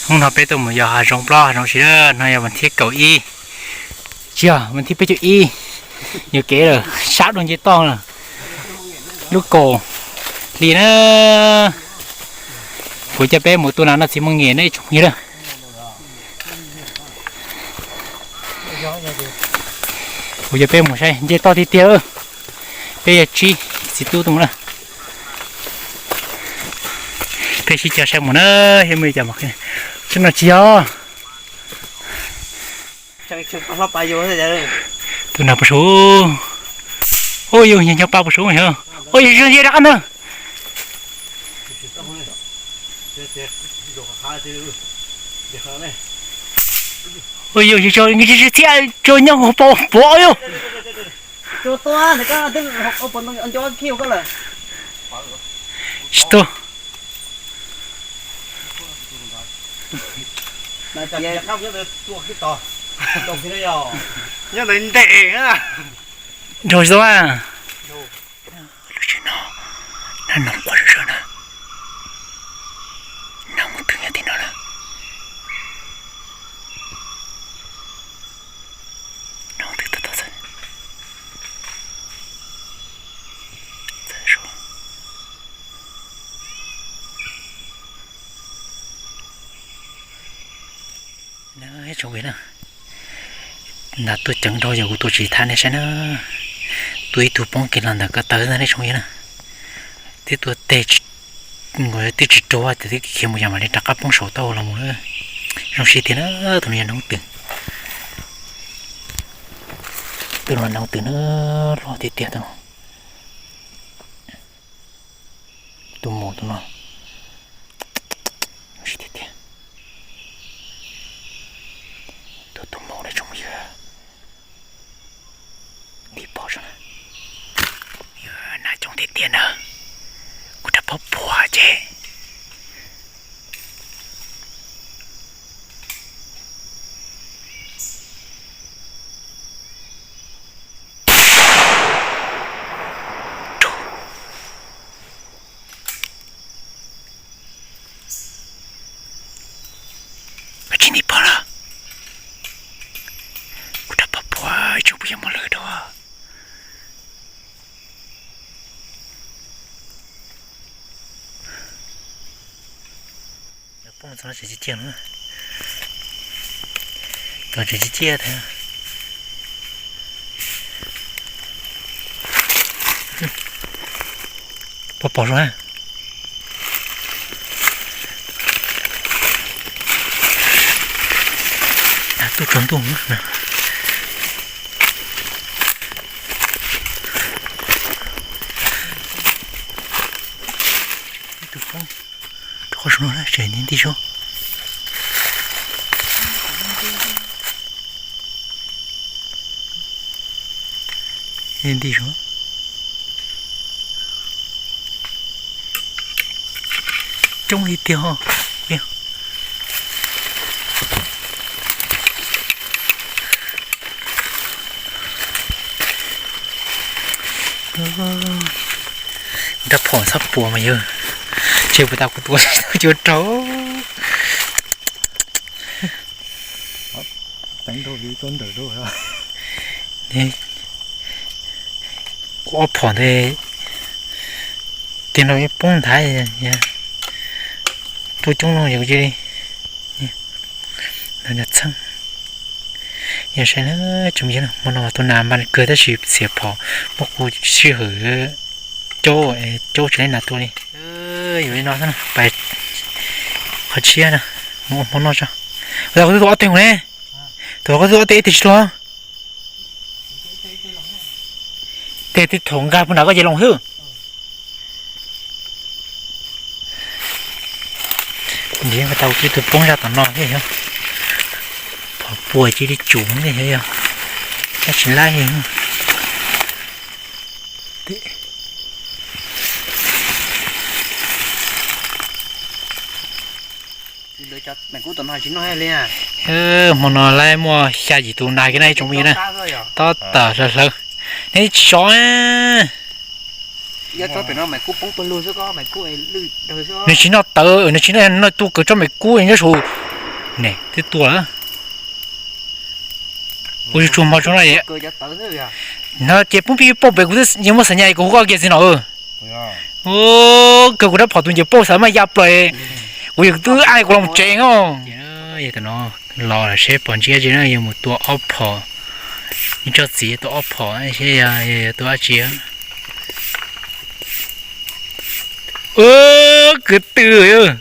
Hnub no peb tuaj mus yos hav zoov, plaub hav zoov si na. No yog vas thib kaum ib, tsis yog, vas thib peb caug ib. Yuav kev lawm, sab dua nce toj lawm. Lub kaum hli na. Kuv coj peb mus tua nas noj txiv muaj nyiam na ib tsoom phooj ywg na. Kuv coj peb mus saib nce toj tiag tiag. Peb yog tsib txiv tub tuaj mus na. Peb sib cog saib mus na, yog muaj li cas mas tseeb no tsis yog. Tus nas puas saud? Ua yus nyob pa puas saud yog? Ua yus zoo nti rov qab ntag. Ua yus tsis tsis txhiaj tso nyob hauv paus pov yus. Tsis tuaj. Nyob ntawd ntes. Nrau tsis tau a. Lub tsheb no, nag noog quaj zom zaws na. Nag mus twg nyob tim no lawm. Nag mus twg tau tau txawm. Txawm suav. Tsoom phooj ywg na, nas tuaj ceev dhau yog kuv tua tsis thaiv nej saib na. Tua ib tug poob kiag los ntawm ko taw ntag nej tsoom phooj ywg na. Twb tua teg, twb tsis raug ces twb khiav mus yog mam li rov qab poob saum tau los mus na. Zoo siab tiag na, tus no yog noob twm. Tus no noob twm na, loj tiag tiag tus no. Tus maum tus no. Zoo siab tiag tiag. Tus tus maum na tsoom phooj ywg. Ntim pom saum na. Nas coob tiag tiag na. Kuv rov pab puag ces. Koj tsis ntim pom lawm. Kuv rov pab puag tsoom phooj ywg mus lawm rau. Poob txog no tseem ciaj ciaj no. Tseem ciaj ciaj thiab. Pom pom zoo na. Tuaj tsaus ntuj na. Ib tug poob rau qhov saum no na, tseem nti nti saud. Nti nti saud. Coob li tiag ho. Nrab phom txhob puas mas yog, tseg puas tas kuv tua tsis tau cua rau. Ob phom ntawd, tej no poob nthav, tua coob no yog cia li txheeb. Yog saib na, tsoom phooj ywg, hmo no tus nas npas kawg tab sis txiav phom muab kuv sij hawm caub, caub tsis laib nas tua li. Yuav li no xwb, pais qhov tshiab na, mus ua hmo noj tso. Tus koj twb tua ob teg ne, tus koj twb tua ob teg, ib teg tsis tua. Teg twb thaum nkag puag nram koj ces loo xwb. Ntiav tau ib tug poob zaj tom no thiab yog, phom puas cia li tsum thiab yog, tab sis laib. Hmo no laib muaj xya yim tus nas kiag na ib tsoom phooj ywg na. Tob tawm hlawv hlawv. Neb tsis sov. Nws tsis noj tawv, nws tsis noj, noj tuaj kawg tsob me kub nyob saum Ne twb tuaj lawm. Ua tsuag hmo tso no. No ces poob pib pauj pem kuv twb yeej muab xav nyas kuv hu koj kiag txiv no. Kawg kuv rab phom tus ncaws pauj xav maj ya plaws. Kuv yog twb ab kuv los tsev os. Yog tam no los seb pom ntsia tsi na, yog mus tua ob phom. Ib tsob txiv tua ob phom seb yog tua dab tsi. Kwv tw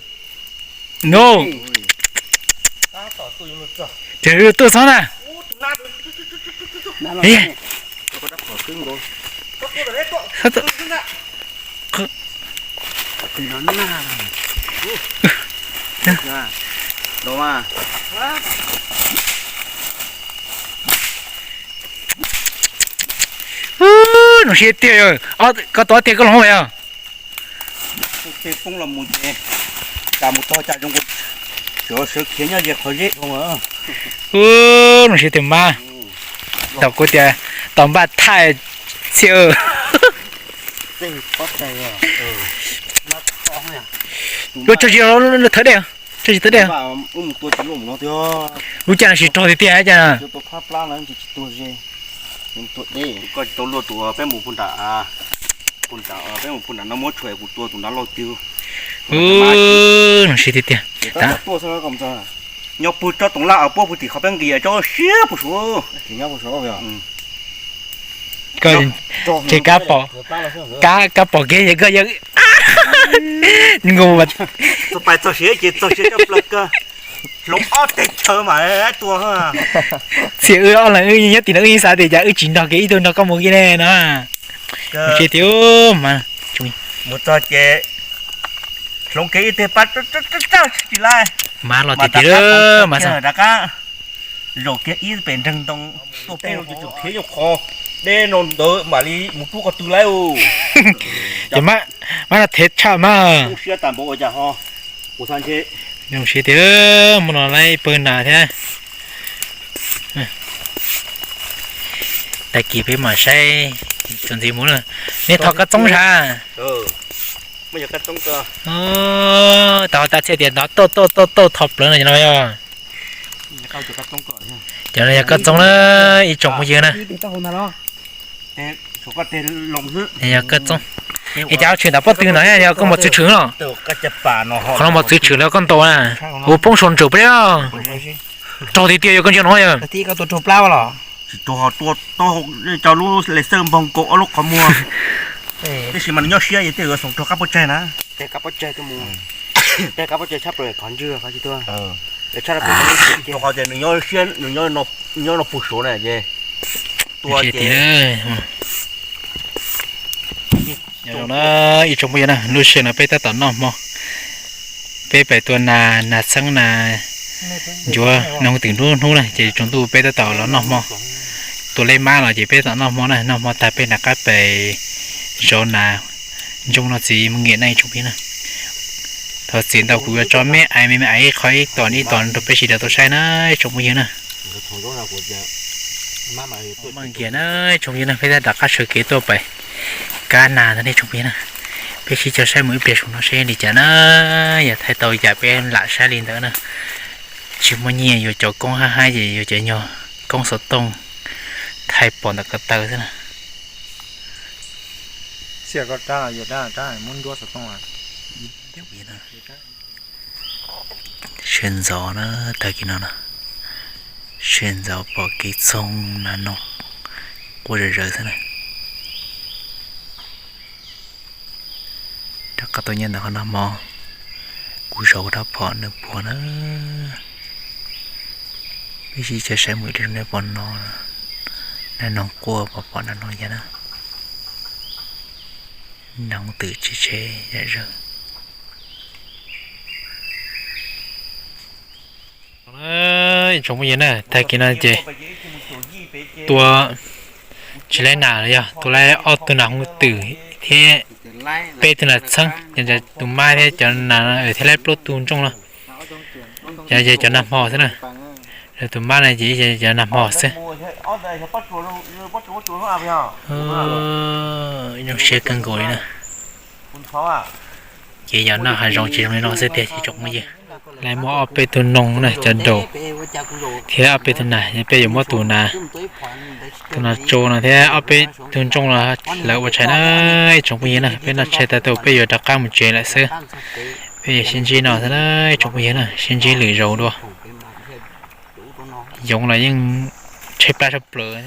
no. Ces tuaj txhob na. Zoo siab tiag. Koj tua tiag koj los yog. Poob los mus ces cas mus tog cas zoo, sawv sawv khiav nyob ze qhov zeb dhau. Zoo siab tiag mas. Tau kuv tias tau npaj thaij txhia. Yuav tso tsis thawv dej, tso tsis thawv dej. Lub caij no tsis rog tiag tiag cas. Koj tsis tau luaj tus peb mus pug nram, peb mus pug nram no muab tshuam kuv tua tus nrad lauj twg. Zoo siab tiag tiag. Nyob pug tsob toov laj puab pug tim qhov peb nqis tsob siab pug suav. Ces kab pom, kab pom kiag koj yog nkaus. Txog pais txog siav ces txog siav coj plaws kawg. Hloov ob teg chaw mas tua. Txhia wb ob leeg wb nyob tim no wb xav tias cas wb tsis nrog kiag ib tug nrog koj mus kiag ne no. Tsis tias mas mus txog ces hloov kiag ib teg pab tsis laij. Mas los tiag tiag mas rov qab zaum kiag ib pem nreeg ntoo. Tuaj peb no ces tseem khiav nyob qhov deb no ntawd mam li mus rub qhov twg laij. Ces mas no thev tshaj mas. Siab tas npaum ua cas ho. Kuv xav ntshe zoo siab tiag, muaj no lawm pawg nas thiab. Tag kis peb mam saib txuas ntxiv mus na. Nej tho kab txoob sav. Tau tas txhia tias ntov tauj tauj tauj tho plawv no no yog. Cov no yog kab txoob na, ib tsoom phooj ywg na. Yog kab txoob. Es cov tshwm ntawm pob tw no yog koj mos txwv tshwm no. Qhov no mos txwv tshwm los koj ntaus na. Ua poob saum ntsaum peb. Raug tiag tiag yog koj ntsia no yog. Tsis raug, cov lub laser npog nkaus ob lub qhov muag. Tiam sis mas nws nyob siab ces tej zaum xoom raug kab pob tsaig na. Rau qhov tias nws nyob no puag suav na ces tua ces. Ib tsoom phooj ywg na, lub sij hawm no peb tab tom noj hmo. Peb pais tua nas, nas txheeb nas, ncuav nas hooj twm nruab hnub na ces tsaus ntuj peb tab tom los noj hmo. Tua leb mab los ces peb tab tom noj hmo na, noj hmo tag peb rov qab pais zov nas ntsooj noj txiv mus nkiam na ib tsoom phooj ywg na. Thov txim ntau kuv yuav tso me me ais me me ais ib qho ib tom ib tom rau peb sawv daws tau saib na ib tsoom phooj ywg na. Nkiam na ib tsoom phooj ywg na, peb tab tom rov qab sawv kev tuaj pais kab nas ntag ne ib tsoom phooj ywg na. Peb sib coj saib mus ib pliag saum no seb li cas na. Yog thaij tau yam peb lam saib li ntawd na, tsis muaj nyiaj yuav cov koob hab hab ces yuav cov nyuag koob xov tooj thaij pom ntawm ko taw xwb na. Sawv ntxov na, tag kis no na, sawv ntxov pom kev txoog na no, quaj zawv zawv xwb na. Rov qab tuaj nyob ntawm qhov noj hmo, kuv zov kuv rab phom nws puag na. Peb sib coj saib mus ib pliag saum no pom no, nas noog quaj pom pom nas noog yag na. Nas hooj twm tsev tsev yam zawg. Ib tsoom phooj ywg na, tag kis no ces tua tsis laib nas los yog tua laib ob tug nas hooj twm thiab peb tug nas txheeb, tus mab thiab cov nas thiab laib plaub tug ntsooj no. Cov ces cov nag hmo xwb na. Tus mab no ces cov nag hmo xwb. Zoo siab kawg nkaus li na. Ces yog noj hav zoov tsis zoo li no xwb tiag ib tsoom phooj ywg. Lawv muab ob peb tug noog na cov daus thiab ob peb tug nas, peb yuav muab tus nas, tus nas tso no thiab ob peb tug ntsooj los lawv ua tshais na. Ib tsoom phooj ywg na, peb noj tshais tag tau peb yuav rov qab mus tsev lawm xwb. Peb yuav sib ntsib no xwb na, ib tsoom phooj ywg na, sib ntsib lwm zaus dua. Yoov los yeej tshaib plab tshaj plaws.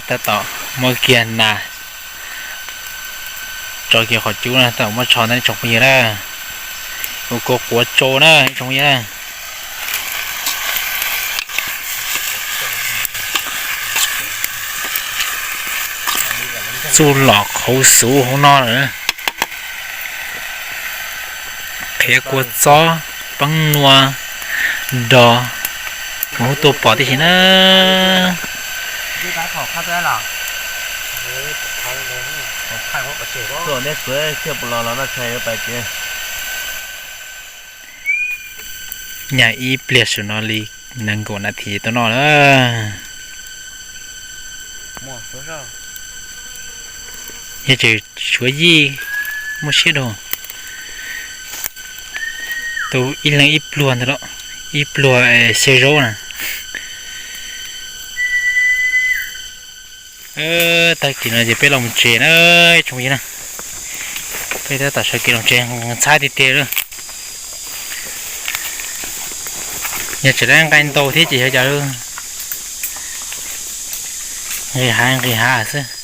Tab tom muab kiag nas tso kiag qhov cub na, tab tom muab tsho ntawm ib tsoom phooj ywg na. Ua kua quav tso na ib tsoom phooj ywg na. Txuj lom qhauv xuv hauv no lawm. Qhiav kua txob, peeb nua, dos, mus hu tuaj pom tib si na. Nyaj ib pliag saum no li nees nkaum nas this tau noj na. Yog tseem tshuav yij muaj siab dhau. Tau ib leeg ib pluag ntawd los, ib pluag xyaw zaub na. Tag kis no ces peb los mus tsev na, ib tsoom phooj ywg na. Peb tab tom sawv kev los tsev, ntxhab tiag tiag li. Yog tseem laib nqaij ntau thiab ces yog cov nqis hav nqis hav xwb.